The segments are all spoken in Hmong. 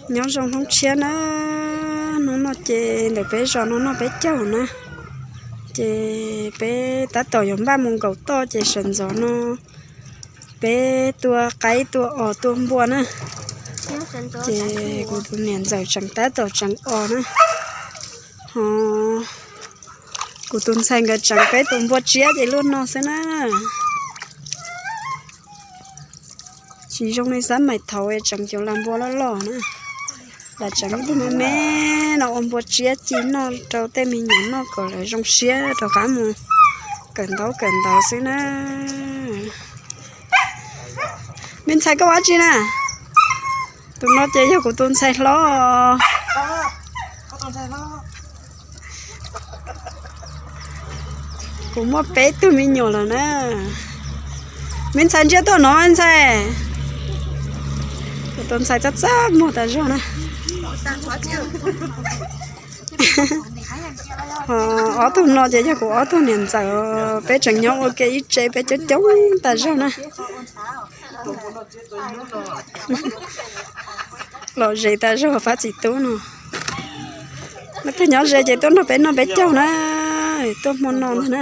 Nyob zoo hnub tshiab na, hnub no ces ntawm peb zos no noj peb caug na, ces peb tab tom yuav npaj mus nkaum toj ces sawv ntxov no peb tua qaib tua os tua npua na. Ces kuv tus niam ntxawm tseem tab tom tseev os na, ho kuv tus ntxhais nkawd tseev peb tus npua tsiab ces luaj no xwb na. Tsis zoo li xab maim thaud tseev cov lag npua loj loj na, lam tseev ib tug me me no ua npua tsiab ci noj rau tej me nyuam noj kom lawv zoo siab rov qab mus kawm ntaub kawm ntawv xwb na. Me ntxhais koj ua dab tsi na? Tus no ces yog kuv tus ntxhais hlob. Kuv muaj peb tug me nyuam lawm na. Me ntxhais ntsia tuaj no ntxhais. Kuv tus ntxhais txaj txaj muag tas zog na. Ob tug no ces yog kuv ob tug niam ntxawm, peb tseem nyob ua ke ib tse peb coob coob tas zog na. Lom zem tas zog pab txiv tub no. Leej twg nyob ze ces tuaj nrog peb noj peb caug na, tuaj hmo no ntag na.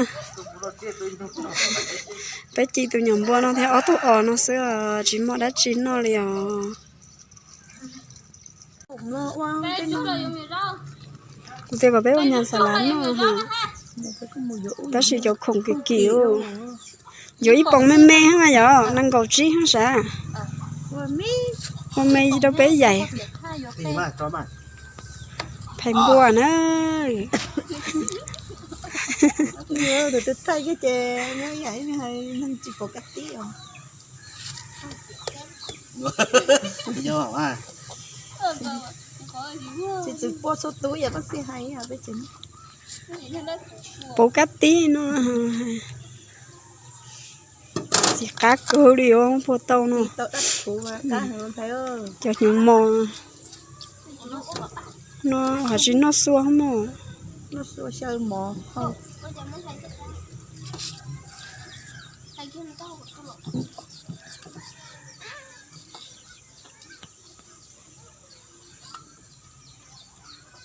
Peb ci tus nyuam npua no thiab ob tug os no xwb, tsis muaj dab tsi noj li os. Kuv tias kom peb ua nyas xav lav noj, tab sis cov khoom kim kim. Yuav ib poom me me hab mas yog nees nkaum tsib hab sav. Ua me rau peb yaim. Phais npua na. Tsis txwm pua txhua tus yam koj xij hais peb ces pov kab tib no. Txiv qab kawg li os, pua tau no. Cov hnyuv mos no hos tsis noj xua mog.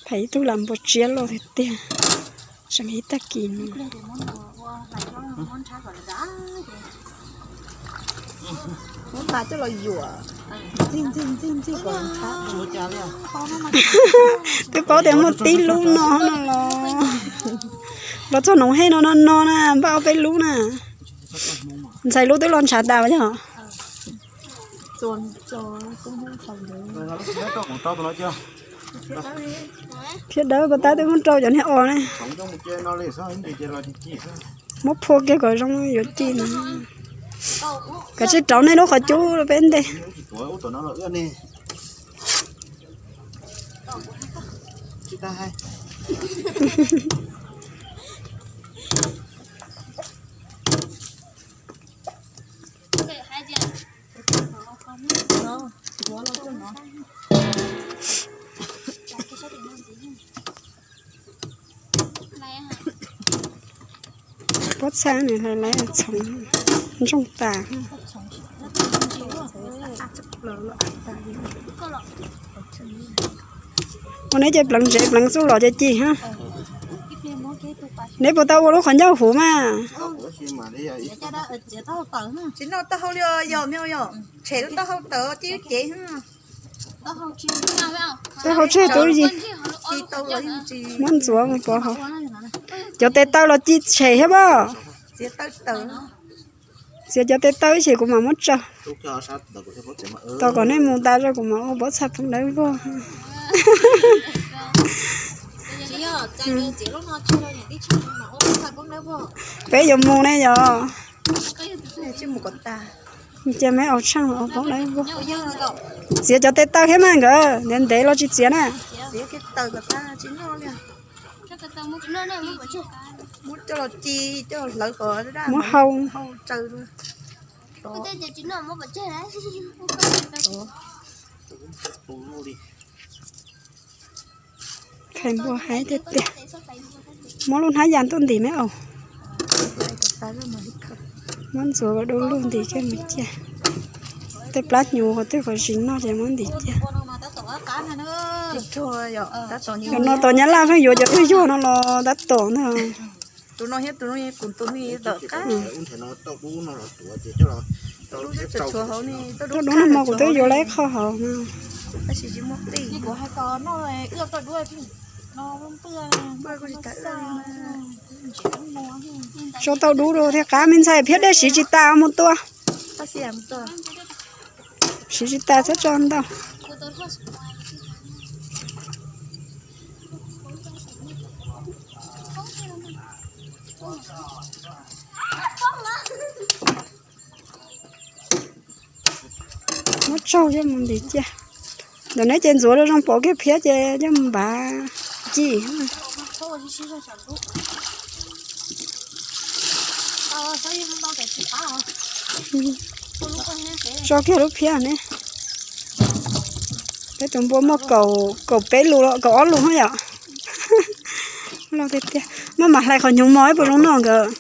Phais ib tug lam npua tsiab loj tiag tiag, tseem ib tag kis no. Muab tas coj los yuam, ntxig ntxig ntxig ntxig kom nthab. Twb paub tias muaj tib lub no no los, los txog noov hej no no no na, npaj ob peb lub na. Ntxhais lub twb los ntshav tas yog. Phiab dawb koj tab twb muab rau cov niag os na. Muab phua kiag kom zoo yuav ci no. Kav tsij rauv nej lub qhov cub rau peb ntej. Pob txha nws hlais laiv txhoov ntsoog tas. Ua neb ces pleev ntsev pleev xuj lom ces ci hab. Neb puas tau ua lub qhov ncauj huv mas? Taub hau tseg tub yi. Muab ntxuav pov hauv. Cov tes taw los ci tshem thiab pob. Txiav cov tes taw ib chim kuv mam muab tso. Tos kom nej mus tas zog kuv mam ua pob txha poob dawb vog. Peb yuav mus ne yog. Cia meb au tsheej ua poob dawb vog. Txiav cov tes taw thiab mas nkawd ntev ntev los tsis txiav na. Muab hau. Phais npua haib tiag tiag. Muab lub hnab ya ntuj ntim me aus. Muab ntxuav kom du lug ntim kiag mus cia. Tej plab hnyuv qhov twg qhov zis noj ces muab ntim cia. Cov no tos Nyab Laj pheej yuav cov twg yog no los tab tom ntag. Tauj dub no mas kuv twb yuav lawm ib qho hauv. Tso tauj dub rau thiaj qab me ntxhais, phiab dej siv tsis tas mus tua. Siv tsis tas txhob tso ntau. Muab tsaug coj mus ntim cia. Ntawm neb ces ntxuav rau zoo pom kiag phiab ces coj mus npav ci. Tso kiag lub phiab ne. Peb tus npua muaj kaum peb lus los kaum ob lus yom. Loj tiag tiag. Maj mam hlais qhov hnyuv mos ib puas zoo noj nkawd.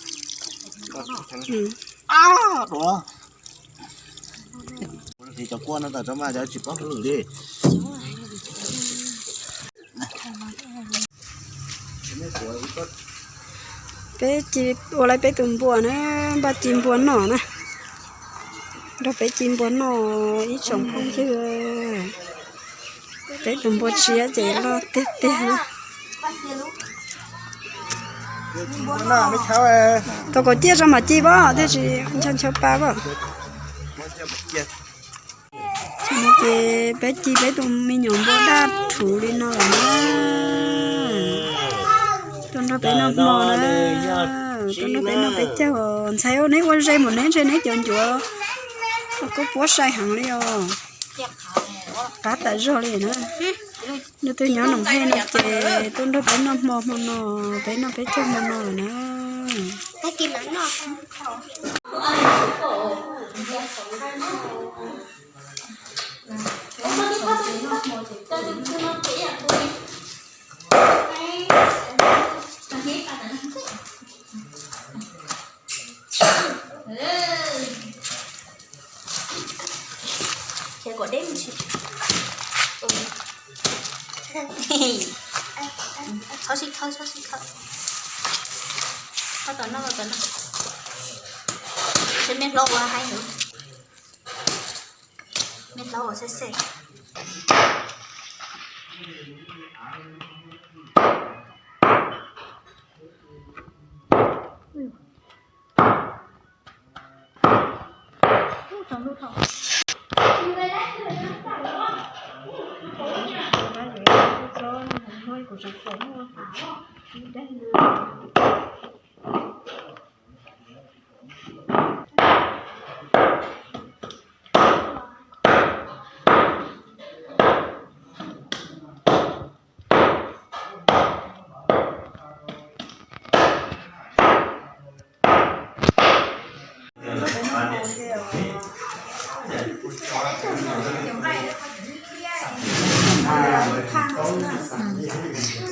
Peb ci ua lawv peb tus npua na, npaj ci npua noj na. Nrog peb ci npua noj ib tsoom phooj ywg. Peb tus npua tshiab ces loj tiag tiag na. Tau kaum ciaj tso mam ci pom, thiaj tsis ncho ncho pa pom. Ces peb ci peb tus me nyuam npua daj rhuv li no lawm na. Tuaj nrog peb noj hmo na. Tuaj nrog peb noj peb caug. Ntxhais, neb ua ze npaum neb ntshe neb cov ncuav kuj puab sai heev li os. Qab tas zog li na. Leej twg nyob Noom Hej no ces tuaj nrog peb noj hmo hmo no, peb noj peb caug hmo no lawm na. Txhob sib khawb, txhob sib khawb. Khaub tom no, khaub tom no. Seb mej hlob ua hais heev. Mej hlob ua xeb xeb.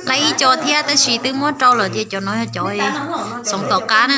Lawv ib co thiab tab sis twb muab rau lawm ces cov no yog cov xoom tom qab na.